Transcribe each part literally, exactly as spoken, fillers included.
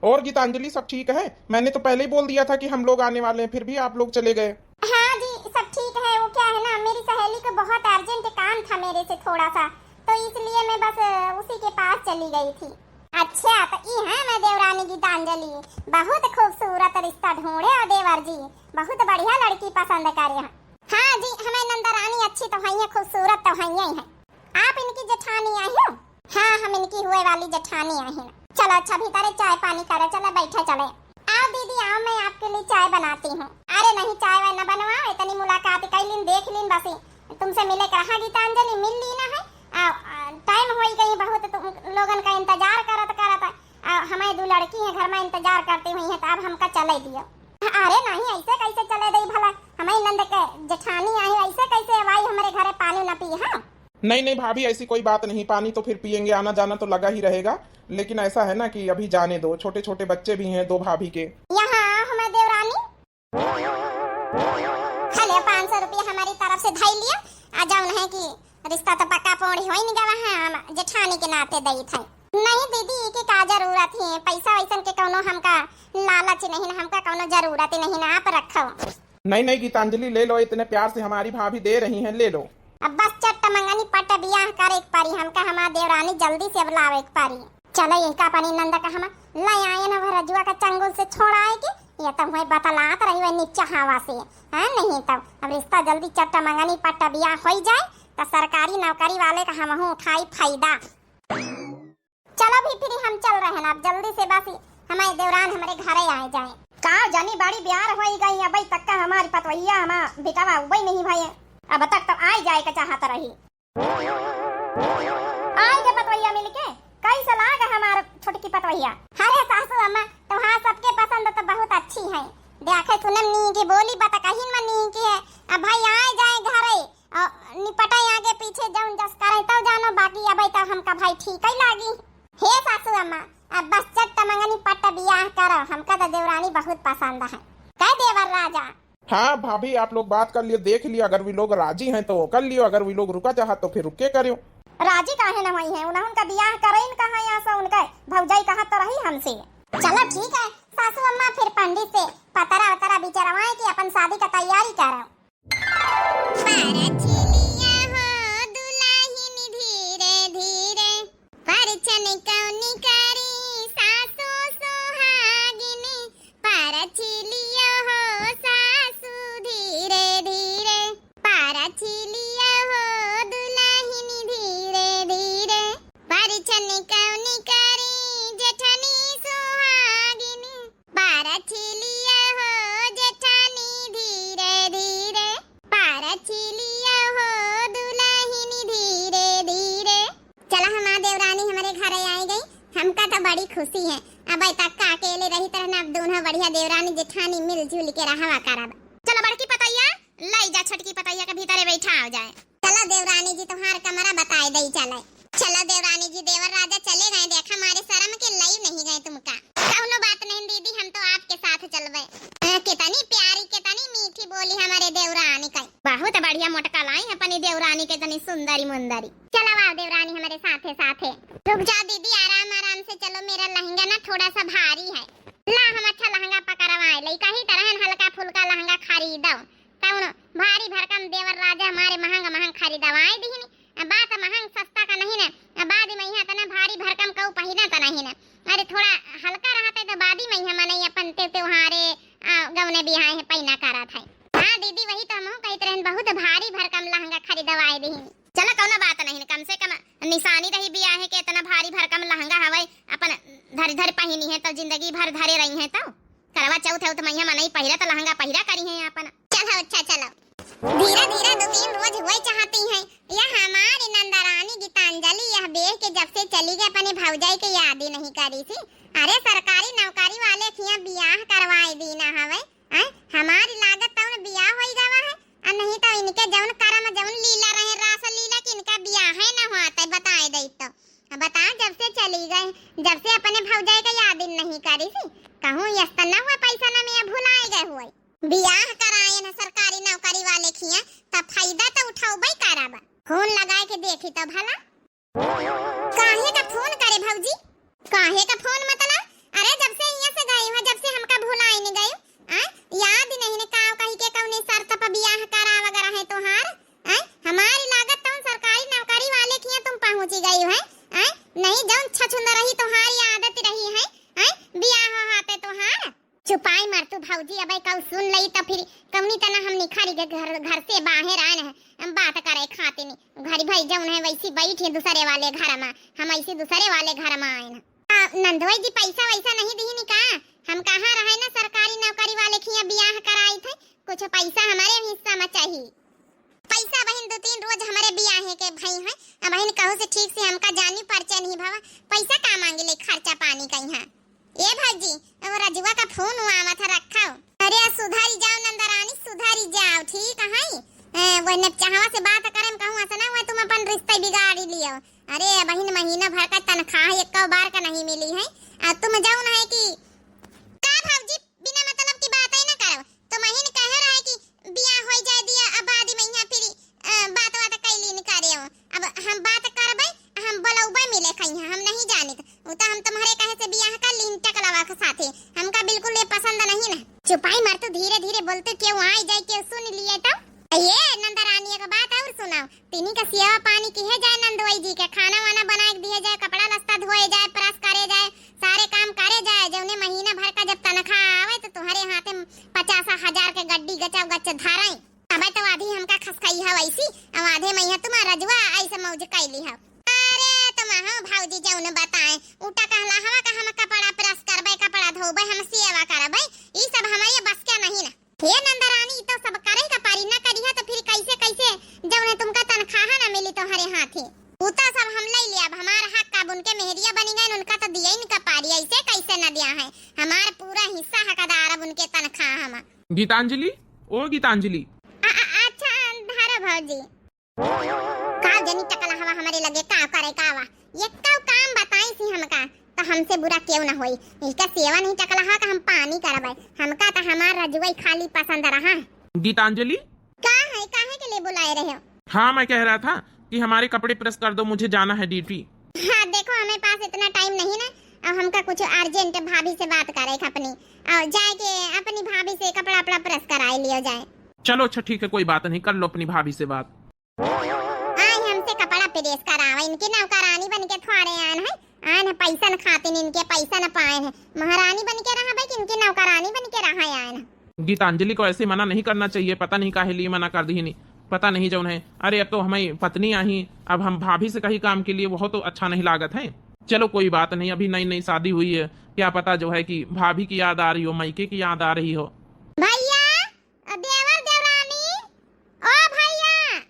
और गीतांजलि, सब ठीक है? मैंने तो पहले ही बोल दिया था कि हम लोग आने वाले हैं, फिर भी आप लोग चले गए। हाँ जी, सब ठीक है। वो क्या है ना, मेरी सहेली को बहुत अर्जेंट काम था मेरे से थोड़ा सा, तो इसलिए मैं बस, अ, उसी के पास चली गई थी। अच्छा, तो ई है मैं देवरानी गीतांजलि, बहुत खूबसूरत रिश्ता ढूंढे हो देवर जी, बहुत बढ़िया लड़की पसंद करे हैं। हाँ जी, हमें नंदरानी अच्छी तो है, खूबसूरत तो है ही है। आप इनकी जेठानी आई हो? हाँ, हम इनकी हुए वाली जेठानी आई हैं। चलो अच्छा, भीतरे चाय पानी करे चले, बैठे चले। आओ दीदी, आओ, मैं आपके लिए चाय बनाती हूँ। अरे नहीं, चाय वाय न बनवाओ, इतनी मुलाकात कई लीन, देख लीन बसी, तुमसे मिले के रहा गीतांजलि, मिल ली ना है। आ, आ, टाइम होई गई बहुत, तुम लोगन का इंतजार करत करत। आ, हमें दो लड़की हैं घर में इंतजार करती हुई हैं, तो अब हमका चले दियो। अरे नहीं, ऐसे कैसे चले दई भला, हमें नंद के जेठानी आई, ऐसे कैसे अब आई हमारे घरे पानी न पी? हाँ। नहीं, नहीं भाभी, ऐसी कोई बात नहीं, पानी तो फिर पिएंगे, आना जाना तो लगा ही रहेगा, लेकिन ऐसा है ना कि अभी जाने दो, छोटे छोटे बच्चे भी हैं दो भाभी के। यहाँ आओ हमारे देवरानी, खा ले, पाँच सौ रुपया हमारी तरफ से धई लिया। आ जाओ, नहीं कि रिश्ता तो पक्का पोड़ी होई नहीं गवा है, हम जेठानी के नाते दई थे। नहीं दीदी, के का जरूरत है, पैसा वैसन के कौनो हमका लालच नहीं ना, हमका कौनो जरूरत ही नहीं ना, आप रखो। नहीं, नहीं गीतांजलि, ले लो, इतने प्यार से हमारी भाभी दे रही हैं, ले लो। अब बस चट्ट मंगनी पट्ट बियाह करे के परी हमका, हमार देवरानी जल्दी से अब लावे के परी। चलो, यही का अपनी नंद का हम ले आए ना, वह रजुआ का चंगुल से छोड़ाए के, ये तो हुए बतलात रही हुए नीचा हवा से, हाँ, नहीं तो अब रिश्ता जल्दी चट्ट मंगनी पट्ट बियाह होई जाए, तो सरकारी नौकरी वाले का हमहू उठाई फायदा। चलो भी फिर हम चल रहे हैं, अब जल्दी से बस हमारे देवरान हमारे घरे आए जाए। का जानी बड़ी बियार होई गई, अबे तक का हमारी पतवैया हमार बेटवा उबे नहीं भये, अब तक तो आई जाए के चाहत रही। आई के पतवैया मिल के कैसे लाग हमार छोटकी पतवैया? अरे सासू अम्मा, तुम्हार सबके पसंद तो बहुत अच्छी है, देखे सुने नी की बोली बता कहीं में नी की है। अब भाई आए जाए घरे, और निपटाई आगे पीछे जौन जस करे तब जानो, बाकी अबे तो हमका भाई ठीक ही लागी। हे सासू अम्मा, अब बस चट्ट मंगनी पट्ट बियाह करो, हमका तो देवरानी बहुत पसंद है। कह देवर राजा। हाँ भाभी, आप लोग बात कर लियो, देख लियो, अगर वी लोग राजी हैं तो कर लियो, अगर वी लोग रुका चाहत तो फिर रुके करियो। राजी काहे न हुई है, उन्हें उनका बियाह करे न कहा यहाँ से उनके भौजाई कहा तो रही हमसे। चलो ठीक है सासू अम्मा, फिर पंडित से पतरा वतरा बिचरवाए कि अपन शादी का तैयारी करो। परछिलिया हो दुलहिन धीरे धीरे, परछन कौनी करी सासु सुहागिन। परछिलिया हो सासु धीरे धीरे, परछिलिया हो दुलहिन धीरे धीरे, परछन कौनी करी जेठनी सुहागिन। परछिलिया हो जेठानी धीरे धीरे, परछिलिया हो दुलहिन धीरे धीरे। चला हमार देवरानी हमरे घरे आई गई, हमका तो बड़ी खुशी है। अब तक का अकेले रही तरह ना, अब दोनों बढ़िया देवरानी जेठानी मिलजुल के रहवा करब। चला बड़की पतैया, लाई जा छोटकी पतैया के भीतरे बैठाव जाए। चला देवरानी जी, तुम्हार कमरा बताए दई चले। चला देवरानी जी, देवर राजा चले गए, देखा मारे शर्म के लाई नहीं गए तुमका। कौनो बात नहीं दीदी, हम तो आपके साथ चलबे। अ, कितनी प्यारी, कितनी मीठी बोली हमारे देवरानी का। बहुत बढ़िया मोटका लाई है अपनी देवरानी के, इतनी सुंदरी मुंदरी। चला आओ देवरानी हमारे साथे साथे। रुक जा दीदी, आराम आराम से चलो, मेरा लहंगा ना थोड़ा सा भारी है। ला हम अच्छा लहंगा पकड़वाए ले, कही तरहन हल्का फुल्का लहंगा खरीदो। कौनो भारी भरकम देवर राजा हमारे महंग महंग खरीदवाए दिहिन। अब बात महंग सस्ता का नहीं न, अब बाद में यहाँ तना भारी भरकम कऊ पहिना त नहीं न। अरे थोड़ा हल्का रहते तो बादी में यहाँ मनई अपन ते त्योहारे, आ, गौने बिहाए हैं पहिना करत है। हाँ दीदी, वही तो हमहू कहत रहन, बहुत भारी भरकम लहंगा खरीदवाए दिहिन। चला कौनो बात नहीं न, कम से कम निशानी रही बियाहे के, इतना भारी भरकम लहंगा हवे, अपन धर धर पहिनी है तो जिंदगी भर धरे रही है तो। करवा चौथ है, तो मैया मनई पहिरा तो लहंगा पहिरा करी है अपन। चलो अच्छा चलो, धीरे धीरे दो तीन रोज हुए चाहती हैं। यह हमारी नंदरानी गीतांजलि यह बेह के जब से चली गई अपने भौजाई के याद ही नहीं करी थी। अरे सरकारी नौकरी वाले खिया बियाह करवाए दी ना हवे। हैं? हमारी लागत तौन बियाह होई गवा है, और नहीं तो इनके जौन करम जौन लीला रहे रास लीला कि इनका बियाह है ना हुआ, तो बताए दे तो। अब बता, जब से चली गए, जब से अपने भौजाई का याद ही नहीं करी थी, कहूँ यस तो न हुआ पैसा न में भुलाए गए हुए। बियाह कराए न सरकारी नौकरी वाले खिया, तब फायदा तो उठाउबे करब। फोन लगाए के देखी तो भला। काहे का फोन करे भौजी? काहे का फोन मतलब? अरे जब से यहाँ से गई हो, जब से हमका भुलाई नहीं गई, आय? याद ही नहीं ने का कही के कौने शर्त पर बियाह करा वगैरह है तोहार, आय? हमारी लागत तो सरकारी नौकरी वाले किया तुम पहुँची गई हो, आय? नहीं जौन छछुंदर रही तोहारी आदत रही है, आय? बियाह हो हाथे तोहार। चुपाई मर तू भौजी, अबे कऊ सुन लई त फिर कौनी तना हम निखरी के घर, घर से बाहर आए न, हम बात करे खातिर। घरी भाई जौन है वैसी बैठी दूसरे वाले घर में, हम ऐसे दूसरे वाले घर में आए न। आ, नंदोई जी पैसा वैसा नहीं दी नी का? हम कहाँ रहे ना सरकारी नौकरी वाले खिया बियाह कराई थे, कुछ पैसा हमारे हिस्सा में चाहिए। पैसा बहिन दो तीन रोज हमरे बियाहे के भई है, अब बहिन कहू से ठीक से हमका जानी परिचय नहीं भवा, पैसा का मांगे ले खर्चा पानी कहीं है। ए भौजी, वो रजुआ का फोन हुआ आवत है, रखो। अरे सुधरी जाओ नंदरानी, सुधरी जाओ, ठीक है। ए, वो नेपचहवा से बात करे में कहूँ ऐसा ना हुआ तुम अपन रिश्ते बिगाड़ लियो। अरे बहिन महीना भर का तनख्वाह एक बार का नहीं मिली है, आ तुम जाओ ना है कि का भौजी बिना मतलब की बात ही ना करो। तो महीन कह रहा है कि बियाह होई जाए दिया, अब बाद में यहाँ फिर, अ, बात वात कैली न करे हो। अब हम बात करबे, हम बोलौबे मिले कहीं, हम नहीं जानित। उ तो हम तुम्हारे कहे से बियाह कर लीन टकलवा के साथे। हमका बिल्कुल ये पसंद नहीं ना। चुपाई मर तू, धीरे धीरे बोलते, क्यों आए जाए, क्यों सुन लिए तो। ये नंदरानी एक बात और सुनाओ, तिनी का सेवा पानी किहे जाए नंदोई जी के, खाना वाना बनाए के दिए जाए, कपड़ा लत्ता धोए जाए, प्रेस करे जाए, सारे काम करे जाए, जौने महीना भर का जब तनख्वाह आवे तो तुम्हारे हाथे पचास हजार के गड्डी गचा गच धराई। अबे तो आधी हमका खसकाई है वैसी, अब आधे में है तुम्हारा रजुआ ऐसे मौज कैली है। अरे तुम हो भौजी जौन बताए, उटा कहला हवा का हम कपड़ा प्रेस करबे, कपड़ा धोबे, हम सेवा करबे, ई सब हमारे बस के नहीं ना। हे नंदरानी, ई तो सब करे का पारी, ना करिहा तो फिर कैसे, कैसे जौन है तुमका तनख्वाह ना मिली तुम्हारे हाथे। उ तो सब हम ले लिया, अब हमार हक अब उनके मेहरिया बनी गए, उनका तो दिए ही का पारी, ऐसे कैसे न दिया है, हमार पूरा हिस्सा हकदार अब उनके तनख्वाह हम। गीतांजलि, ओ गीतांजलि। आ, आ, अच्छा, धरो भौजी। का जनी टकला हवा हमरे लगे, का करे का वा? ये का काम बताई सी हमका, तो हमसे बुरा क्यों ना होई। इसका सेवा नहीं टकला हवा का हम पानी करबै। हमका तो हमार रजुआई खाली पसंद रहा। गीतांजलि? का है, काहे के लिए बुलाए रहे हो? हाँ, मैं कह रहा था कि हमारे कपड़े प्रेस कर दो, मुझे जाना है ड्यूटी। हाँ, देखो, हमें पास इतना टाइम नहीं ना, अब हमका कुछ अर्जेंट भाभी से बात करे अपनी, और जाए के अपनी भाभी से कपड़ा अपड़ा प्रेस कराए लियो जाए। चलो अच्छा ठीक है, कोई बात नहीं, कर लो अपनी भाभी से बात। आए हमसे कपड़ा प्रेस करावे, इनकी नौकरानी बन के थोड़े आन है, आन है पैसा न खातिन, इनके पैसा न पाए है, महारानी बन के रहा भाई, इनकी नौकरानी बन के रहा आन है। गीतांजलि को ऐसे मना नहीं करना चाहिए, पता नहीं काहे लिए मना कर दी नहीं, पता नहीं जौन है। अरे अब तो हमारी पत्नी आई, अब हम भाभी से कहीं काम के लिए, वो तो अच्छा नहीं लागत है। चलो कोई बात नहीं, अभी नई नई शादी हुई है, क्या पता जो है कि भाभी की याद आ रही हो, मायके की याद आ रही हो। भैया, देवर देवरानी, ओ भैया।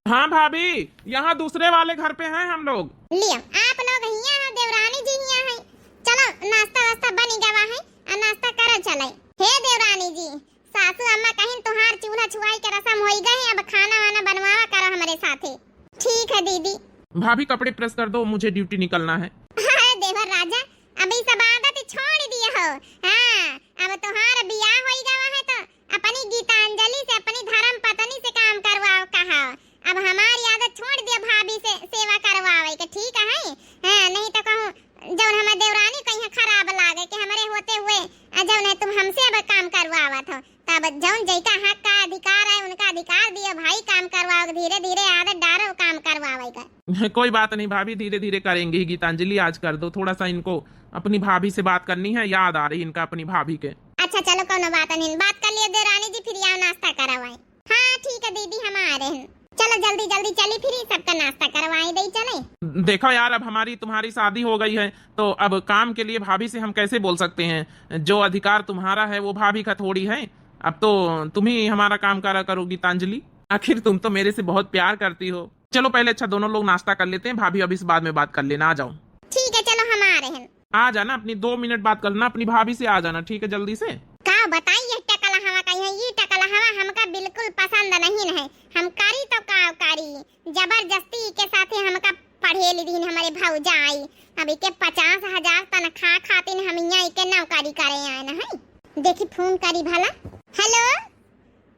हाँ भाभी, यहाँ दूसरे वाले घर पे हैं हम लोग। लियो, आप लोग हियाँ हो, देवरानी जी हियाँ हैं। चलो, नाश्ता वास्ता बनी गवा है, आ नाश्ता करो चले। हे देवरानी जी, सासू अम्मा कहिन तुहार चूल्हा छुआई के रसम होई गए, अब खाना वाना बनवावा करो हमरे साथे। ठीक है दीदी। भाभी कपड़े प्रेस कर दो, मुझे ड्यूटी निकलना है। अरे देवर राजा, अब ई सब आदत छोड़ दिए हो। हाँ, अब तुहार बियाह होई गवा है तो अपनी गीतांजलि से, अपनी धर्म पत्नी से काम करवाओ कहा। अब हमारी आदत छोड़ दिया भाभी से सेवा करवावे के, ठीक है? हाँ, नहीं तो कहूँ जौन हमार देवरानी कहीं खराब लागे कि हमरे होते हुए, आ, जौन है तुम हमसे अब काम करवावत हो। तब जौन जैका हक का अधिकार है उनका अधिकार दियो भाई, काम करवाओ, धीरे धीरे आदत डारो काम करवावे का। कोई बात नहीं भाभी, धीरे धीरे करेंगे ही। गीतांजलि आज कर दो, थोड़ा सा इनको अपनी भाभी से बात करनी है, याद आ रही इनका अपनी भाभी के। अच्छा चलो, कोनो बात नहीं, बात कर लियो देवरानी जी, फिर आओ नाश्ता करवाए। हाँ ठीक है दीदी, हम आ रहे हैं। चलो जल्दी जल्दी चली, फिर सबका नाश्ता करवाए दे चले। देखो यार, अब हमारी तुम्हारी शादी हो गई है, तो अब काम के लिए भाभी से हम कैसे बोल सकते हैं? जो अधिकार तुम्हारा है वो भाभी का थोड़ी है। अब तो तुम ही हमारा काम करा करो गीतांजलि, आखिर तुम तो मेरे से बहुत प्यार करती हो। चलो पहले अच्छा दोनों लोग नाश्ता कर लेते हैं, भाभी अभी इस बाद में बात कर लेना, आ जाओ। ठीक है चलो हम आ रहे हैं। आ जाना, अपनी दो मिनट बात कर लेना, अपनी भाभी से आ जाना, ठीक है, जल्दी से। का बताई, ये टकला हवा का है, ये टकला हवा हमका बिल्कुल पसंद नहीं है। हम करी तो का करी, जबरदस्ती के साथे हमका पढ़े ली दीन हमारे भौजाई। अब इके पचास हजार तनख्वाह खातिन हम यहाँ इके नौकरी करे आए न है। देखी फोन करी भला। हेलो,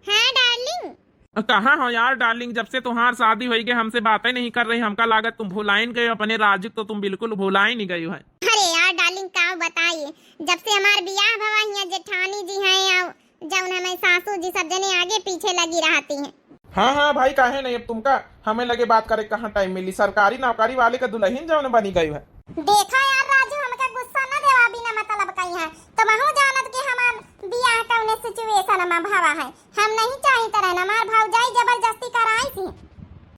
हाँ डार्लिंग। कहाँ हो यार डार्लिंग, जब से तुम्हार शादी होई गई हमसे बातें नहीं कर रही, हमका लागत तुम भुलाइन गए अपने राजू, तो तुम बिल्कुल भुलाइन गई हो। अरे यार डार्लिंग, लेकिन का बताई, जब से हमार बियाह भवा हियाँ जेठानी जी हैं और जौन हमें सासू जी सब जने आगे पीछे लगी रहती हैं। हाँ, हाँ भाई, काहे नहीं, अब तुमका हमें लगे बात करे कहाँ टाइम मिली, सरकारी नौकरी वाले का दुल्हन जौन बनी गई है। देखा यार राजू, हमका गुस्सा न देवा बिना मतलब कहीं है, तो महू जानत कि हमार बियाह कौने सिचुएशन में भवा है। हम नहीं चाहित रहन, हमार भौजाई जबरदस्ती कराई थी।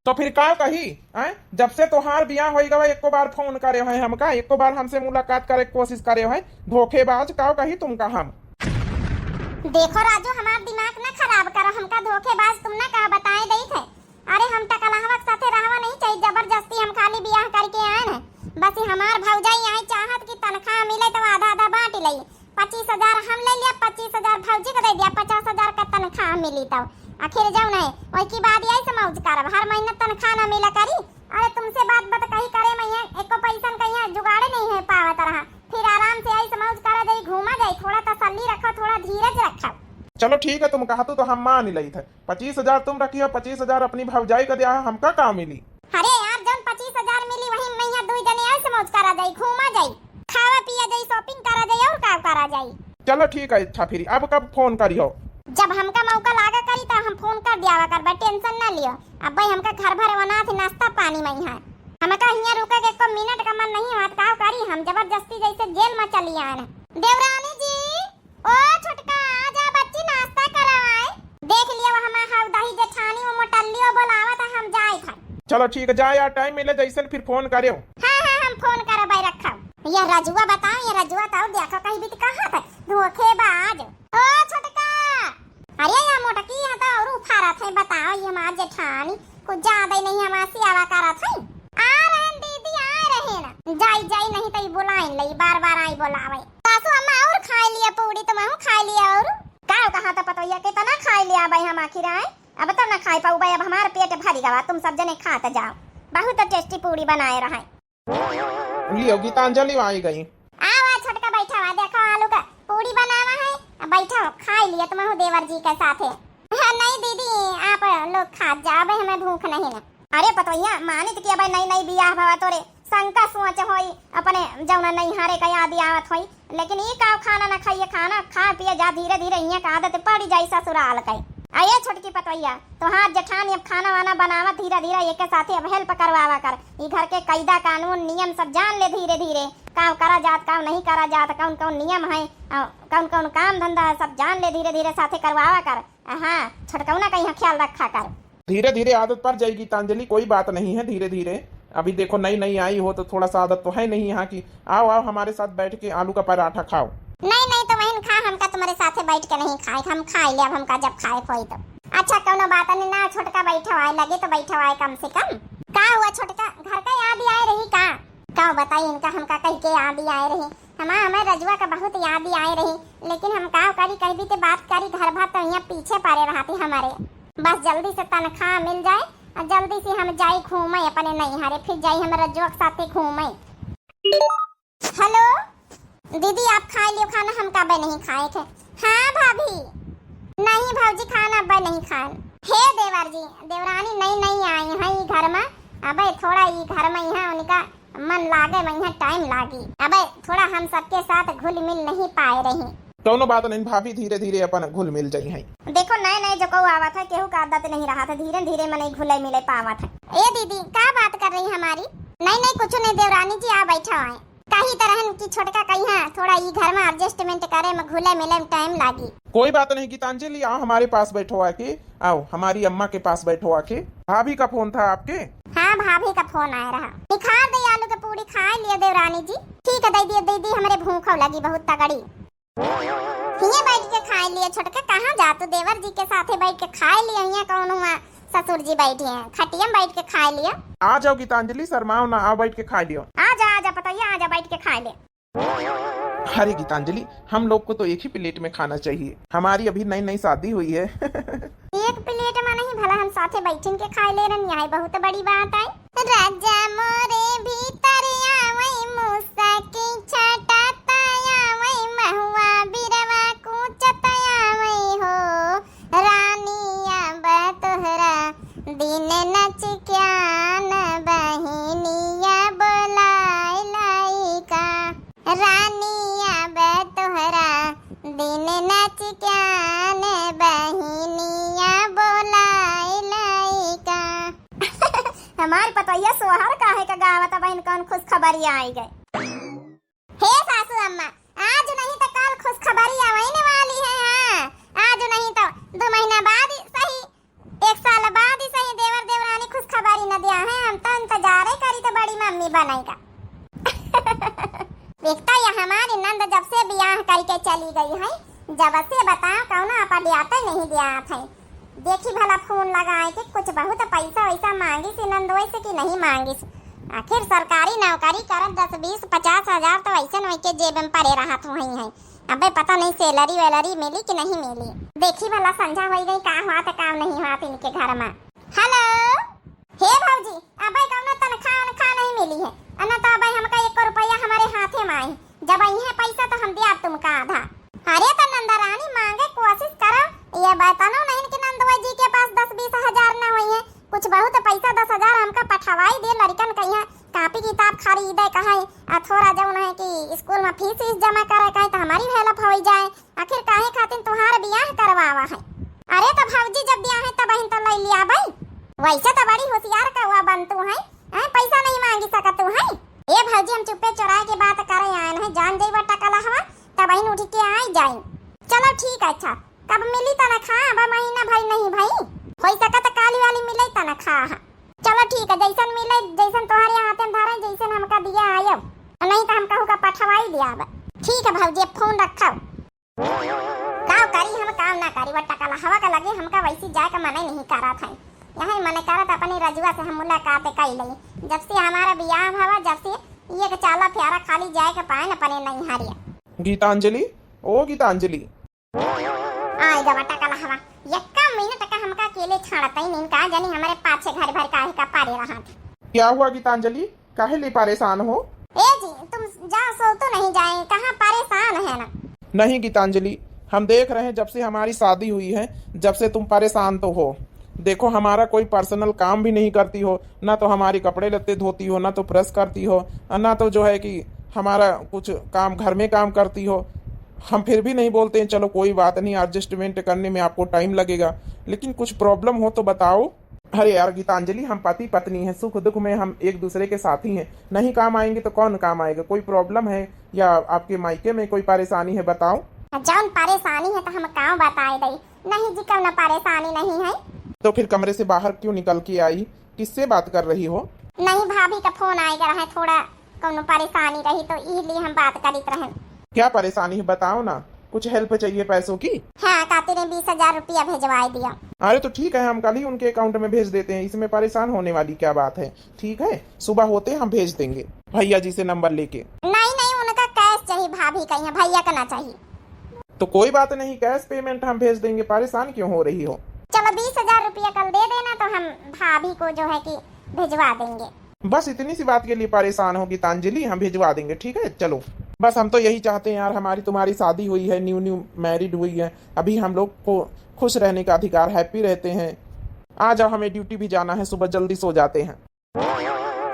तो फिर का कही, हैं? जब से तोहार बियाह होई गवा, एको बार फोन करे है हमका, एको बार हमसे मुलाकात करे के कोशिश करे है, धोखेबाज, का कही तुमका हम? देखो राजू, हमार दिमाग ना खराब करो, हमका धोखेबाज तुम ना कहा बताए देई थे। अरे हम टकलहवा के साथे रहवा नहीं चाहिए, जबरदस्ती हम खाली बियाह करके आए हैं। बस ये हमार भौजाई आई चाहत कि तनख्वाह मिले तो आधा आधा बांट लई, पच्चीस हजार हम ले लिया, पच्चीस हजार भौजी को दे दिया, पचास हजार का तनख्वाह मिली तो आखिर जाऊ नहीं, वही की बाद यही से मौज करब, हर महीना तनख्वाह ना मिला करी। अरे तुमसे बात बात कही करे में ये एको पैसन कहीं जुगाड़े नहीं है पावत रहा, फिर आराम से यही से मौज करा जाई, घूमा जाई, थोड़ा तसल्ली रखो, थोड़ा धीरज रखो। चलो ठीक है, तुम कहा तो, तो हम मान ही लई थे। पच्चीस हजार तुम रखियो, पच्चीस हजार अपनी भौजाई का दिया है, हमका का मिली? अरे यार, जौन पच्चीस हजार मिली, वही में यहाँ दुई जने ऐसे मौज करा जाई, घूमा जाई, खावा पिया जाई, shopping करा जाई, और का करा जाई? चलो ठीक है, अच्छा फिर अब कब फोन करियो? जब हमका मौका लागा करी तो हम फोन कर दियावा करबा, tension ना लियो। अब भाई हमका घर भर वना थे नाश्ता पानी में यहाँ, हमका हियाँ रुके के एको मिनट का मन नहीं हुआ, का करी हम जबरदस्ती जैसे जेल में चली आए। देवरानी जी, ओ छोटका, आ जा बच्ची, नाश्ता करवाए। देख लियो, हमार हऊ दही जेठानी, वो मोटल्लियो बोलावत है, हम जाए था। चलो ठीक है, जा यार, टाइम मिले जैसन फिर फोन करियो। हाँ, हाँ, हम फोन करबे, रखो। ये रजुआ बताओ, ये रजुआ तो और देखो कहीं भी तो कहा था, धोखेबाज। ओ छोटका, अरे ये मोटकी, यहाँ तो और उफारत है, बताओ, ये हमार जेठानी कुछ ज्यादा ही नहीं हमार सियावा करत है। आ रहन दीदी, आ रहन। जाई, जाई, नहीं तो ई बुलाइन लई, बार बार आई बुलावे। सासू अम्मा और खाए लिया पूड़ी, तुम हूँ खाए लिया और। का कहा था पतोहिया, कितना खाए लिया भाई हम आखिर आए? अब तो ना खाए पाऊ भाई, अब हमार पेट भरी गवा, तुम सब जने खात जाओ। बहुत tasty पूड़ी बनाए रहे। लियो गीतांजलि आई गई। आवा छोटका, बैठा हुआ, देखो आलू का पूड़ी बनावा है, बैठो खाए लिया तुम हूँ देवर जी के साथे। हाँ, नहीं दीदी, आप लोग खात जाओ, अबे हमें भूख नहीं ना। अरे पतोहिया, मानित कि अबे नई नई बियाह भवा तोरे, शंका सोच होई, अपने जौना नैहरे का याद आवत होई, लेकिन ई का खाना ना खाइए, खाना खा पिए जा, धीरे धीरे इहाँ का आदत पड़ी जाई ससुराल के। आ ये छोटकी पतोहिया, तोहार जेठानी अब खाना वाना बनावत धीरे धीरे, एके साथे अब help करवावा कर, ई घर के कायदा कानून नियम सब जान ले धीरे धीरे, का करा जात, का नहीं करा जात, कौन कौन नियम है, आ, कौन कौन काम धंधा है, सब जान ले धीरे धीरे, साथे करवावा कर। हाँ, छोटकौना का यहाँ ख्याल रखा कर। धीरे धीरे आदत पड़ जाएगी गीतांजलि, कोई बात नहीं है, धीरे धीरे। अभी देखो नई नई आई हो तो थोड़ा सा आदत तो है नहीं यहाँ की। आओ आओ, हमारे साथ बैठ के आलू का पराठा खाओ। नहीं नहीं, तो वहीं खा, हमका तुम्हारे साथे बैठ के नहीं खाए, हम खाए ले, अब हमका जब खाए होई तो। अच्छा कौनो बात नहीं ना, छोटका बैठो आए लगे तो बैठो आए कम से कम। का हुआ छोटका, घर का याद आए रही का? का बताई इनका, हमका कह के याद आए रही। हमा हमें रजुआ का बहुत याद ही आए रही, लेकिन हम का करी, कह भी ते बात करी, घर भर तो यहाँ पीछे पड़े रहती हमारे। बस जल्दी से तनख्वाह मिल जाए और जल्दी से हम जाई घूमे अपने नैहरे, फिर जाई हम रजुआ के साथे घूमे। हेलो दीदी, आप खाए लियो खाना, हम का अबे नहीं खाए थे। हाँ भाभी, नहीं भौजी, खाना अबे नहीं खाए। हे देवर जी, देवरानी नई नई आई है ई घर में, अबे थोड़ा ई घर में यहाँ उनका मन लागे, वहीं टाइम लागी। अबे थोड़ा हम सबके साथ घुल मिल नहीं पाए रही। कौनो बात नहीं भाभी, धीरे धीरे अपन घुल मिल जाई हैं। देखो नए नए जो को आवत है, केहू का आदत नहीं रहा था, धीरे धीरे मनई घुले मिले पावत है। ए दीदी, का बात कर रही हमारी? नहीं नहीं, कुछ नहीं देवरानी जी, आ बैठा है। कही तरहन की छोटका कही है, थोड़ा ई घर में adjustment करे में घुले मिले में टाइम लागी। कोई बात नहीं गीतांजलि, आओ हमारे पास बैठो आके, आओ हमारी अम्मा के पास बैठो आके। भाभी का फोन था आपके? हाँ, भाभी का फोन आया रहा। निखार दे आलू के पूड़ी खाए लिए देवरानी जी। ठीक है, दे दिए, दे दी, हमरे भूखो लगी बहुत तगड़ी। हिये बैठ के खाए लिए छोटका, कहाँ जा तू, देवर जी के साथे बैठ के खाए लिए, हिये कौन हुआ ससुर जी बैठे हैं, खटिया में बैठ के खाए लिए। आ जाओ गीतांजलि, शर्माओ ना, आओ बैठ के खाए लियो। आ जा, आ जा पतोहिया, आ जा बैठ के खाए ले। अरे गीतांजलि, हम लोग को तो एक ही प्लेट में खाना चाहिए, हमारी अभी नई नई शादी हुई है। एक प्लेट में नहीं, भला हम साथे बैठन के खाए ले रहन, यही बहुत बड़ी बात है। राजा मोरे भीतर आवै, मूसा की छाटत आवै, महुआ बिरवा कूचत आवै हो। रानी अब तोहरा दिन नच क्या न बहिनिया बोलाए लइका। रानी हर काहे का गावत बहिन, कौन खुशखबरी आई गए? हे सासू अम्मा, आज नहीं तो कल खुशखबरी आवे वाली है। हाँ, आज नहीं तो दो महीना बाद ही सही, एक साल बाद ही सही, देवर देवरानी खुशखबरी न दिया है। हम तो इंतजारे करी तो बड़ी मम्मी बनेगा। देखता ये हमारी नंद जब से बियाह करके चली गई है, जब से बताओ कौनो अपडेट नहीं दिया है। देखी भला फोन लगाए के कुछ बहुत पैसा वैसा मांगिस नंदोई से कि नहीं मांगिस। आखिर सरकारी नौकरी करत दस बीस पचास हजार तो वैसे न वैके जेब में पड़े रहत हुई हैं। अबे पता नहीं सैलरी वैलरी मिली कि नहीं मिली। देखी भला संझा होई गई, का हुआ तो काम नहीं हुआ इनके घर में। हेलो, हे भौजी, अबे कौनो तनख्वाह वनख्वाह नहीं मिली है, अना तो अबे हमका एक रुपया हमारे हाथे में आई, जब आई है पैसा तो हम दिया तुमका आधा। अरे तो नंदरानी मांगे कोशिश करो, ये बतनो नहीं कि नंदवा जी के पास दस बीस हजार ना हुई है, कुछ बहुत पैसा दस हजार हमका पठवाई दे, लड़कन कहिया कापी किताब खरीदे कहे, आ थोड़ा जौन है कि स्कूल में फीस वीस जमा करे कहे तो हमारी हेल्प हो जाए। आखिर काहे खातिर तुहार बियाह करवावा है? अरे तो भौजी जब बियाह है तब बहिन तो ले लिया भाई, वैसे तो बड़ी होशियार कौआ बन तू है, हैं, पैसा नहीं मांगी सकत तू है। ए भौजी, हम चुप्पे चोराए के बात करे आयन है, जान जइबा टकला हवा, तब बहिन उठ के आई जाई। चलो ठीक है, अच्छा, कब मिली तनख्वाह? अब महीना भर नहीं भाई, हो सकत काली वाली मिले तनख्वाह। चलो ठीक है, जैसन मिले, जैसन तोहरे हाथे में धरे, जैसन हमका दिया आयब, नहीं तो हम कहू का पठवाई दिया अब। ठीक है भौजी, अब फोन रखो। का करी हम, काम ना करी, वो टकला हवा का लगे हमका वैसी जाए का मने नहीं करत है। यही मने करत अपनी रजुआ से हम मुलाकात कर लई। जब से हमारा बियाह भवा, जब से ये के चाला प्यारा खाली जाए के पाए न अपने नहीं हारिया। गीतांजलि, ओ गीतांजलि। आय गवा टकला हवा, यक्का मिनट का हमका अकेले छाड़त ही नहीं, का जानी हमारे पाछे घर भर काहे का पारे रहत। क्या हुआ गीतांजलि, काहे लिए परेशान हो? ए जी, तुम जा सो तो नहीं जाए, कहाँ परेशान है ना? नहीं गीतांजलि, हम देख रहे हैं जब से हमारी शादी हुई है, जब से तुम परेशान तो हो। देखो हमारा कोई पर्सनल काम भी नहीं करती हो, ना तो हमारे कपड़े लत्ते धोती हो, ना तो प्रेस करती हो, और ना तो जो है कि हमारा कुछ काम घर में काम करती हो। हम फिर भी नहीं बोलते हैं, चलो कोई बात नहीं, एडजस्टमेंट करने में आपको टाइम लगेगा, लेकिन कुछ प्रॉब्लम हो तो बताओ। अरे यार गीतांजलि, हम पति पत्नी हैं, सुख दुख में हम एक दूसरे के साथी हैं, नहीं काम आएंगे तो कौन काम आएगा? कोई प्रॉब्लम है या आपके मायके में कोई परेशानी है, बताओ। जौन परेशानी है तो हम काव बताए दई? नहीं जी, कौनो परेशानी नहीं है। तो फिर कमरे से बाहर क्यों निकल के आई? किससे बात कर रही हो? नहीं, भाभी का फोन आए रहा है, थोड़ा कौनो परेशानी रही तो इहलिए हम बात करित रहन। क्या परेशानी है बताओ ना, कुछ हेल्प चाहिए पैसों की? हाँ, काती ने बीस हजार रुपया भेजवाए दिया। अरे तो ठीक है, हम कल ही उनके अकाउंट में भेज देते हैं, इसमें परेशान होने वाली क्या बात है? ठीक है, सुबह होते हम भेज देंगे भैया जी से नंबर लेके। नहीं नहीं, उनका कैश चाहिए, भाभी का यहाँ भैया का ना चाहिए। तो कोई बात नहीं, कैश पेमेंट हम भेज देंगे, परेशान क्यों हो रही हो? चलो बीस हजार रुपया कल दे देना तो हम भाभी को जो है कि भिजवा देंगे। बस इतनी सी बात के लिए परेशान हो गीतांजलि, हम भिजवा देंगे, ठीक है? चलो, बस हम तो यही चाहते हैं यार, हमारी तुम्हारी शादी हुई है, न्यू न्यू मैरिड हुई है, अभी हम लोग को खुश रहने का अधिकार, हैप्पी रहते हैं। आ जाओ, हमें ड्यूटी भी जाना है, सुबह जल्दी सो जाते हैं।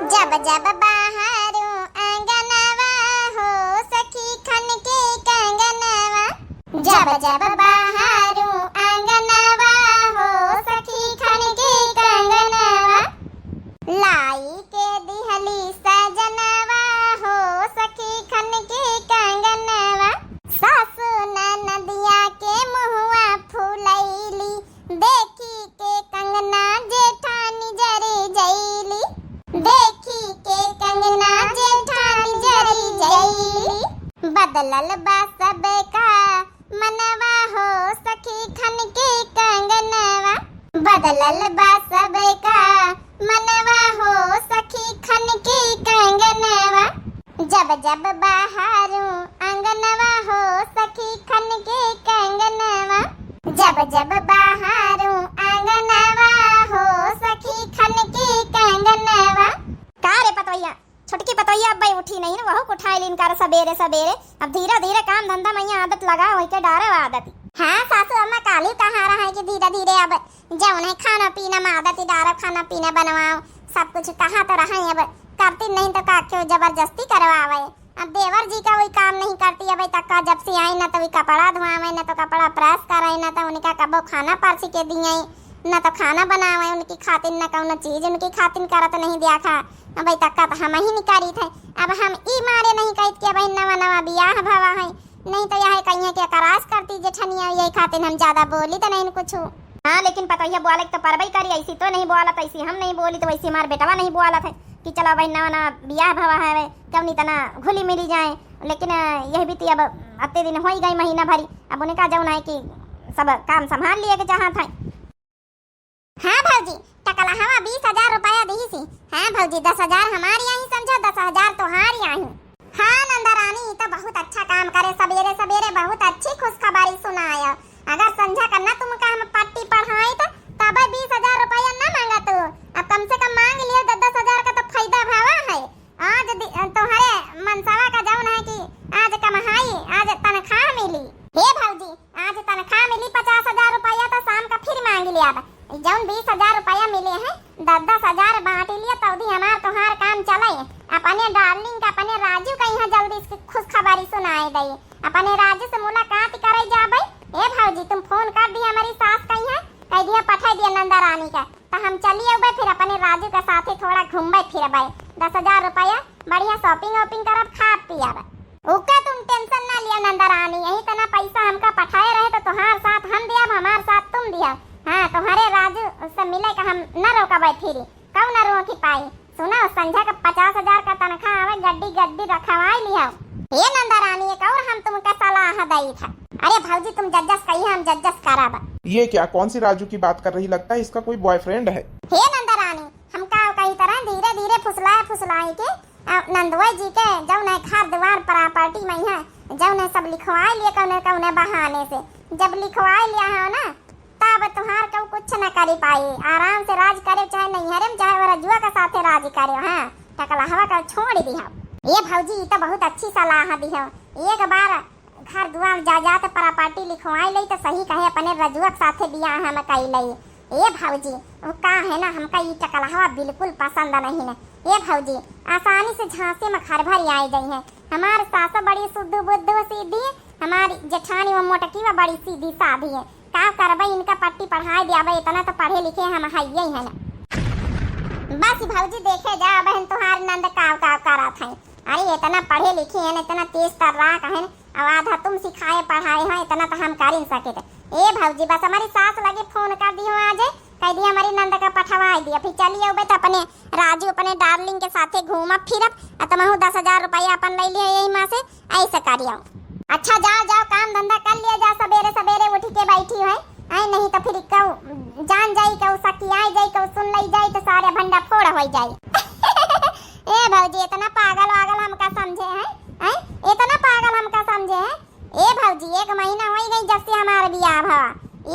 जब जब बहारू आंगनवा हो सखी खनके कंगनवा, जब जब बहारू आंगनवा हो सखी खनके कंगनवा, लाई के दिहली सजनवा हो सखी खनके कंगनवा, सासु ननदिया के मुहवा फुलैली, देखी के कंगना जेठानी जरी जैली, देखी के कंगना जेठानी जरी जैली। बदलल बा सबका मनवा हो सखी खनके कंगनवा, बदलल बा सबका मनवा हो सखी खनके कंगनवा। जब जब बहारू आंगनवा हो सखी खनके कंगनवा, जब जब बहारू आंगनवा हो सखी खनके कंगनवा। का रे पतोहिया, छोटकी पतोहिया अब्बे उठी नहीं ना, वहू को उठाए लीन कर सबेरे सबेरे। अब धीरे धीरे काम धंधा में यहाँ आदत लगा, वही के डारे आदत। हाँ सासू अम्मा, काली कहा रहा है कि धीरे धीरे अब जौन है खाना पीना में आदत डारो, खाना पीना बनवाओ, सब कुछ कहा तो रहा है, अब करती नहीं तो का क्यों जबरदस्ती करवावे। अब देवर जी का वही काम नहीं करती, अब तक का जब से आई ना तो वही कपड़ा धोआवे, ना तो कपड़ा प्रेस करे, ना तो उनका कबो खाना परसी के दिए। न तो खाना बनावे उनकी खातिर, न कौनो चीज उनकी खातिर करत नहीं देखा। अब तक का तो हम ही निकाली थे। अब हम ई मारे नहीं कहत कि अब नवा नवा बियाह भवा है, नहीं तो यह कहिए कि करास करती जेठनिया, यही खातिर हम ज्यादा बोली तो नहीं कुछ। हाँ, लेकिन पतोहिया बोले तो परबई करी, ऐसी तो नहीं बोलत, ऐसी हम नहीं बोली तो वैसी हमार बेटवा नहीं बोलत है कि चलो भाई नवा नवा बियाह भवा है, जब नहीं तना घुली मिली जाए। लेकिन अ, यह भी तो अब अत्ते दिन हो ही गई, महीना भरी, अब उनका जौन है कि सब काम संभाल लिए के चाहत है। हाँ भौजी, टकलहवा बीस हजार रुपया दीसी। हाँ भौजी, दस हजार हमारी आई समझो, दस हजार तोहारी आई। हाँ नंदा रानी, ई तो बहुत अच्छा काम करे, सबेरे सबेरे बहुत अच्छी खुशखबरी सुनायो। अगर संझा का ना तुमका हम पट्टी पढ़ाई तो तब बीस हजार रुपया ना मांगा तू, अब कम से कम मांग लियो, दस दस हजार का तो फायदा भावा है। आज दि-, तोहरे मनसवा का जौन है कि आज कमहाई, आज तनख्वाह मिली। हे भौजी, आज तनख्वाह मिली पचास हजार रुपया, तो शाम का फिर मांग लिया। जौन बीस हजार रुपया मिले हैं, दस दस हजार बांट लिया, तौदी हमार तोहार काम चले। अपने डार्लिंग का, अपने राजू का यहाँ जल्दी से खुशखबरी सुनाए दे। अपने राजू से मुलाकात करे जाबे। ए भौजी, तुम फोन कर दिया हमारी सास का यहाँ, कह दिया पठा दिया नंदा रानी का। तो हम चली अउबे, फिर अपने राजू के साथे थोड़ा घूमबे फिरबे, दस हजार रुपया, बढ़िया shopping वॉपिंग करब, खाब पियब। ओका तुम tension ना लिया नंदा रानी, यही तना पैसा हमका पठाए रहे तो तोहार साथ हम दियब, हमार साथ तुम दिया। हाँ, तुम्हारे राजू से मिले का हम न रोकबे फिरी, कऊ न रोकी पाई। सुना, संझा का पचास हजार का तनख्वाह आवे, गड्डी गड्डी रखवाई लिया। हे नंदा रानी, एक और हम तुमका सलाह दई था। अरे भौजी, तुम जज्जस कही, हम जज्जस करब। ये क्या, कौन सी राजू की बात कर रही? लगता है इसका कोई बॉयफ्रेंड है। हे नंदा रानी, हम का कही तरह धीरे धीरे फुसलाए फुसलाए के, आ, नंदुआ जी के जौन है घर द्वार प्रॉपर्टी में है, जौन है सब लिखवाए लिए कौने कौने बहाने से। जब लिखवाए लिया है ना, तब तुहार केहू कुछ न करी पाई। आराम से राज करे, चाहे नैहरे में, चाहे वो रजुआ के साथे राज करे। हाँ, टकलहवा का छोड़ दिहा। ये भौजी, ई तो बहुत अच्छी सलाह दिहो। एक बार घर दुआर जायदाद प्रॉपर्टी लिखवाई लई तो सही कहे अपने रजुआ के साथे बियाह हम कई लई। ए भौजी, वो का है ना, हमका ई टकलहवा बिल्कुल पसंद नहीं है। ए भौजी, आसानी से झांसे में घर भर आए जाई है। हमार सास बड़ी शुद्ध बुद्ध सीधी है, हमारी जेठानी वो मोटकी वो बड़ी सीधी साधी है। का करबे, इनका पट्टी पढ़ाए दियाबे, इतना तो पढ़े लिखे हम हइये है ना। बस भौजी देखे जा बहन, तुहार नंद काव काव करत है। अरे इतना पढ़े लिखे हैं, इतना तेज तर्राक हैं, अब आधा तुम सिखाए पढ़ाए हो, इतना तो हम कर ही सके थे। ए भौजी, बस हमारी सास लगे फोन कर दी हो आज, कह दिया हमारी नंद का पठवाए दिया, फिर चली अउबे तो अपने राजू अपने डार्लिंग के साथे घूमब फिरब, आ तुमहू दस हजार रुपया अपन ले लिया यही माँ से, ऐसे करियो। अच्छा जाओ जाओ, काम धंधा कर लिया जा, सबेरे सबेरे उठ के बैठी है, आई नहीं तो फिर कहू जान जाई, कहू सकियाई जाई, कहू सुन लई जाई तो सारे भंडा फोड़ हो जाई। ए भौजी, इतना पागल वागल हमका समझे हैं, हैं? इतना पागल हमका समझे हैं? ए भौजी, एक महीना होई गई जब से हमार बियाह भवा,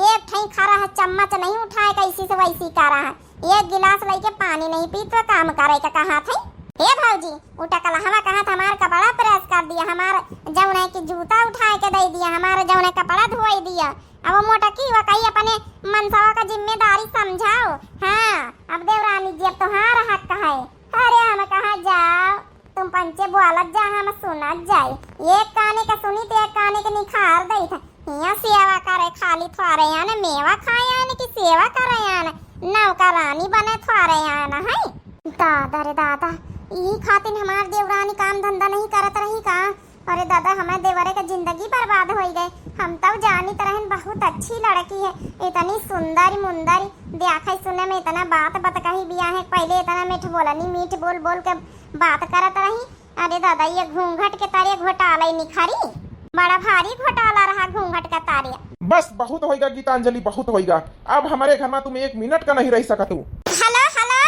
एक ठई खरा है चम्मच नहीं उठाए, कैसी से वैसी करा है, एक गिलास लेके पानी नहीं पी तो काम करे के कहा थे। ए भौजी, उ टकलहवा कहा था हमार कपड़ा प्रेस कर दिया, हमार जौन है कि जूता उठाए के दे दिया, हमार जौन है कपड़ा धोए दिया। अब वो मोटकी हुआ कही अपने मनसवा का जिम्मेदारी समझाओ। हाँ, अब देवरानी जी अब तुम्हारा हक है। अरे हम कहा जाओ, तुम पंचे बोलत जा, हम सुनत जाई। एक काने के सुनी तो एक काने के निखार देत। हियाँ सेवा करे खाली थोरे आन, मेवा खाए आन कि सेवा करे आन, नौकरानी बने थोरे आन है। दादा रे दादा, ई खातिर हमार देवरानी काम धंधा नहीं करत रही का? अरे दादा, हमारे देवरे के जिंदगी बर्बाद होई गए। हम तब जानित रहन बहुत अच्छी लड़की है, इतनी सुंदर मुंदर, देखै सुनै में इतना बात बतकही बिया है। पहिले इतना मीठ बोलनी, मीठ बोल बोल के बात करत रही। अरे दादा, ये घूंघट के तरे घोटाला निखरी, बड़ा भारी घोटाला रहा घूंघट के तरे। बस बहुत होइगा गीतांजलि, बहुत होइगा। अब हमारे घर में तुम एक मिनट का नहीं रह सकत हो। हेलो, हेलो।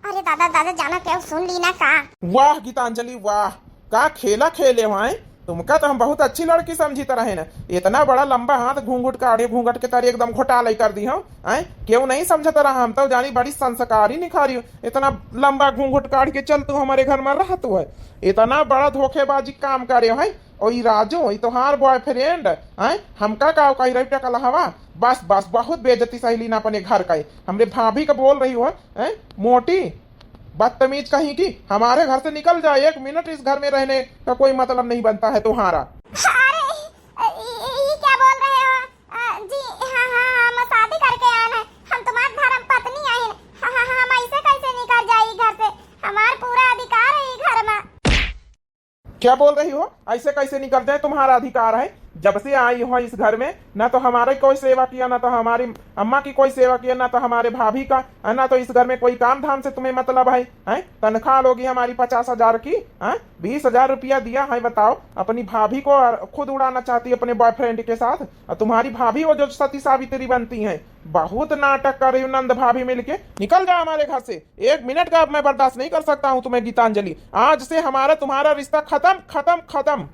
अरे दादा, दादा, जाना केहू सुन ली ना का? वाह गीतांजलि, वाह, का खेला खेले हो, हैं? तुमका तो हम बहुत अच्छी लड़की समझित रहे न। इतना बड़ा लंबा हाथ घूंघट काढ़े, घूंघट के तरे एकदम घोटाला कर दी हो, हैं? केहू नहीं समझत रहा, हम तो जानी बड़ी संस्कारी निखारी हो। इतना लंबा घूंघट काढ़ के चल तू हमारे घर में रह तू है। इतना बड़ा धोखेबाजी काम करे हो, हैं? और ई राजू, ई तोहार बॉयफ्रेंड, हैं? हमका का कही रही टकलहवा? बस, बस, बहुत बेइज्जती सही लीना अपने घर का। हमरे भाभी का बोल रही हो, हैं? मोटी, बदतमीज कहीं की, हमारे घर से निकल जा, एक मिनट इस घर में रहने का कोई मतलब नहीं बनता है तुम्हारा। अरे, ई, ई, ई क्या बोल रहे हो? अ, जी, हाँ, हाँ, हम शादी करके आए हैं, हम तो क्या बोल रही हो? ऐसे कैसे निकल जाए? तुम्हारा अधिकार है। जब से आई हो इस घर में, ना तो हमारी कोई सेवा किया, ना तो हमारी अम्मा की कोई सेवा किया, ना तो हमारे भाभी का, ना तो इस घर में कोई काम धाम से तुम्हें मतलब है, हैं? तनख्वाह लोगी हमारी पचास हजार की, हैं? बीस हजार रुपया दिया है, बताओ, अपनी भाभी को और खुद उड़ाना चाहती है अपने बॉयफ्रेंड के साथ, और तुम्हारी भाभी वो जो सती सावित्री बनती हैं। बहुत नाटक कर रही हो नंद भाभी मिलके। निकल जाओ हमारे घर से, एक मिनट का अब मैं बर्दाश्त नहीं कर सकता हूँ तुम्हें गीतांजलि। आज से हमारा तुम्हारा रिश्ता खत्म, खत्म, खत्म।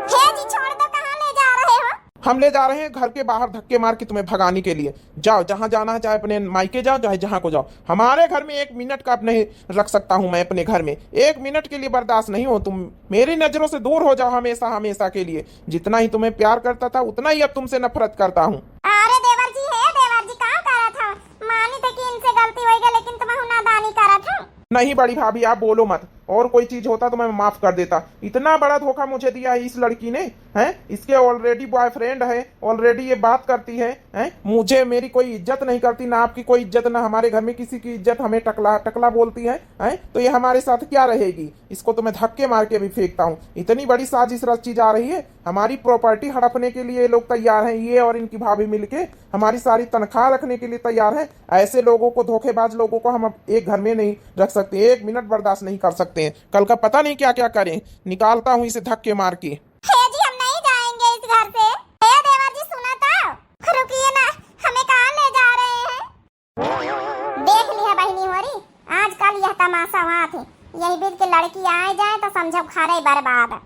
हे जी, छोड़ दो, कहाँ ले जा रहे हो? हम ले जा रहे हैं घर के बाहर धक्के मार के तुम्हें भगाने के लिए। जाओ, जहाँ जाना है, चाहे अपने मायके जाओ, चाहे जहाँ को जाओ। हमारे घर में एक मिनट का अब नहीं रख सकता हूँ मैं अपने घर में। एक मिनट के लिए बर्दाश्त नहीं हो तुम। मेरी नजरों से दूर हो जाओ हमेशा, हमेशा के लिए। जितना ही तुम्हें प्यार करता था, उतना ही अब तुमसे नफरत करता हूँ। अरे देवर जी, हे देवर जी, का करत हो? मानी थे कि इनसे गलती होई गई, लेकिन तुम नादानी करत हो। नहीं बड़ी भाभी, आप बोलो मत, और कोई चीज होता तो मैं माफ कर देता। इतना बड़ा धोखा मुझे दिया है इस लड़की ने, हैं? इसके already boyfriend है, already ये बात करती है, हैं? मुझे, मेरी कोई इज्जत नहीं करती, ना आपकी कोई इज्जत, ना हमारे घर में किसी की इज्जत, हमें टकला टकला बोलती है, हैं? तो ये हमारे साथ क्या रहेगी? इसको तो मैं धक्के मार के भी फेंकता हूँ। इतनी बड़ी साजिश रची जा रही है, हमारी प्रॉपर्टी हड़पने के लिए ये लोग तैयार हैं, ये और इनकी भाभी मिलके हमारी सारी तनख्वाह रखने के लिए तैयार हैं। ऐसे लोगों को, धोखेबाज लोगों को हम अब एक घर में नहीं रख सकते, एक मिनट बर्दाश्त नहीं कर सकते हैं। कल का पता नहीं क्या क्या करें, निकालता हूँ इसे धक्के मार के। हे जी, हम नहीं जाएंगे इस घर से। हे देवर जी, सुना तो, रुकिए ना, हमें कहाँ ले जा रहे हैं? देख लिहा बहिनी होरी, आजकल यह तमाशा हुआ थे, यही बीत के लड़की आए जाए तो समझो खारे बर्बाद।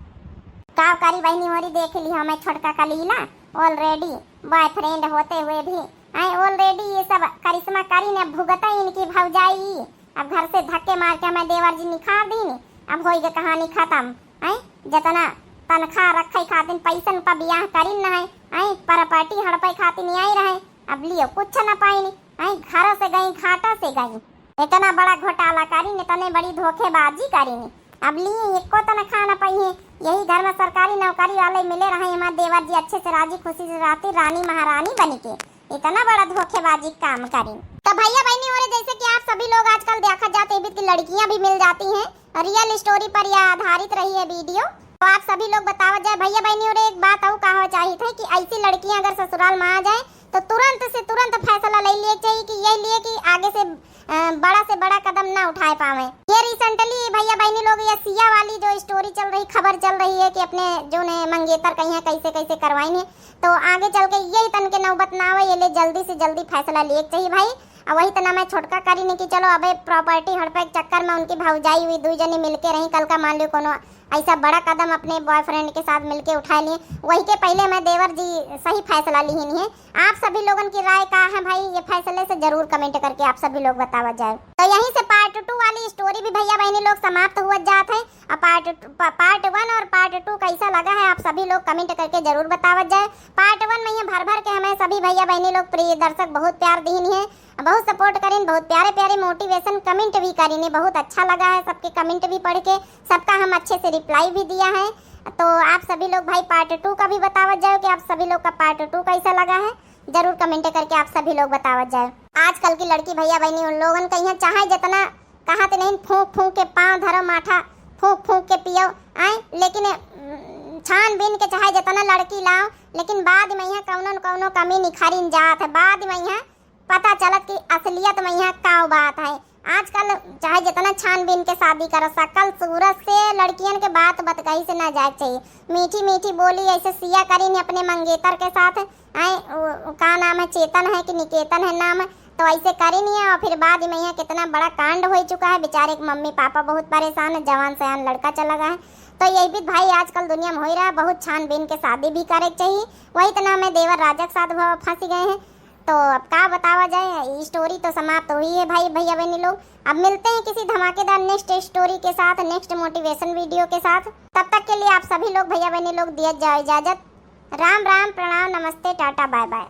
का करी बहिनी होरी, देख लिहा, मैं छोटका कलीला already boyfriend होते हुए भी, आए already ये सब करिश्मा करी ने भुगता इनकी भौजाई। अब घर से धक्के मार के हमें देवर जी निकाल दीन, अब होई गए कहानी खत्म। आए जितना तनख्वाह रखे खातिन पैसन पर बियाह करिन न है, आए प्रॉपर्टी हड़पे खातिन आई रहे, अब लियो कुछ न पाइन। आए घर से गई, घाटा से गई। इतना बड़ा घोटाला करिन, इतने बड़ी धोखेबाजी करिन, अब लिए एको तनख्वाह न पाई है। यही घर में सरकारी नौकरी वाले मिले रहे, हमारे देवर जी अच्छे से राजी खुशी से रहती रानी महारानी बनी के। इतना बड़ा धोखेबाजी काम करिन। तो भैया बहनी होरे, जैसे कि आप सभी लोग आजकल देखा जाते हैं कि लड़कियां भी मिल जाती हैं, real story पर यह आधारित रही है video। तो आप सभी लोग बतावा जाए भैया बहनी होरे, एक बात और कहा चाहिए था कि ऐसी लड़कियां अगर ससुराल में आ जाए तो तुरंत से तुरंत फैसला ले लिए चाहिए कि ये लिए कि आगे से, अ, बड़ा से बड़ा कदम ना उठाए पावे। ये recently भैया बहनी लोग, ये सिया वाली जो story चल रही, खबर चल रही है कि अपने जो ने मंगेतर कहीं कैसे कैसे करवाई है, तो आगे चल के यही तन के नौबत ना आवे, ये लिए जल्दी से जल्दी फैसला लिए चाहिए भाई। अब वही तना मैं छोटका करी नहीं कि चलो अबे प्रॉपर्टी हड़पे के चक्कर में उनकी भौजाई हुई, दुई जनी मिलके रही, कल का मान लियो कोनो ऐसा बड़ा कदम अपने बॉयफ्रेंड के साथ मिलके उठा लिए, वही के पहले मैं देवर जी सही फैसला लिहिन है। आप सभी लोगन की राय का है भाई, ये फैसले से जरूर कमेंट करके आप सभी लोग बतावा जाए। तो यहीं से पार्ट टू वाली स्टोरी भी भैया बहनी लोग समाप्त हुआ जात है। अब पार्ट, पार्ट वन और पार्ट टू कैसा लगा है, आप सभी लोग कमेंट करके जरूर बतावा जाए। पार्ट वन में ये भर भर के हमें सभी भैया बहनी लोग, प्रिय दर्शक, बहुत प्यार दीन है, बहुत सपोर्ट करीन, बहुत प्यारे प्यारे मोटिवेशन कमेंट भी करीन, बहुत अच्छा लगा है सबके कमेंट भी पढ़ के, सबका हम अच्छे से रिप्लाई भी दिया है। तो आप सभी लोग भाई पार्ट टू का भी बतावत जाओ कि आप सभी लोग का पार्ट टू कैसा लगा है, जरूर कमेंट करके आप सभी लोग बतावत जाओ। आजकल की लड़की भैया बहनी उन लोगन के यहाँ चाहे जितना कहा तो नहीं, फूंक फूंक के पाँव धरो, माठा फूंक फूंक के पियो, आए, लेकिन, उम, छानबीन के चाहे जितना लड़की लाओ, लेकिन बाद में यहाँ कौनो न कौनो कमी निखरिन जात है। बाद में यहाँ पता चलत कि असलियत में यहाँ का बात है। आजकल चाहे जितना छानबीन के शादी करो, शकल सूरत से लड़कियन के बात बतकही से ना जाए के चाहिए। मीठी मीठी बोली ऐसे सिया करीन अपने मंगेतर के साथ, आए, उ, उ, का नाम है, चेतन है कि निकेतन है नाम, तो ऐसे करीन है। और फिर बाद में यहाँ कितना बड़ा कांड हो चुका है, बेचारे के मम्मी पापा बहुत परेशान है, जवान सयान लड़का चला गया है। तो यही भी भाई आजकल दुनिया में हो ही रहा है, बहुत छानबीन के शादी भी करे के चाहिए। वही तो नाम है, देवर राजा के साथ वो फंस गए हैं। तो अब का बतावा जाए, ये स्टोरी तो समाप्त हुई है भाई, भैया बहनी लोग। अब मिलते हैं किसी धमाकेदार नेक्स्ट स्टोरी के साथ, नेक्स्ट मोटिवेशन वीडियो के साथ। तब तक के लिए आप सभी लोग भैया बहनी लोग दिया जाओ इजाजत। राम राम, प्रणाम, नमस्ते, टाटा, बाय बाय।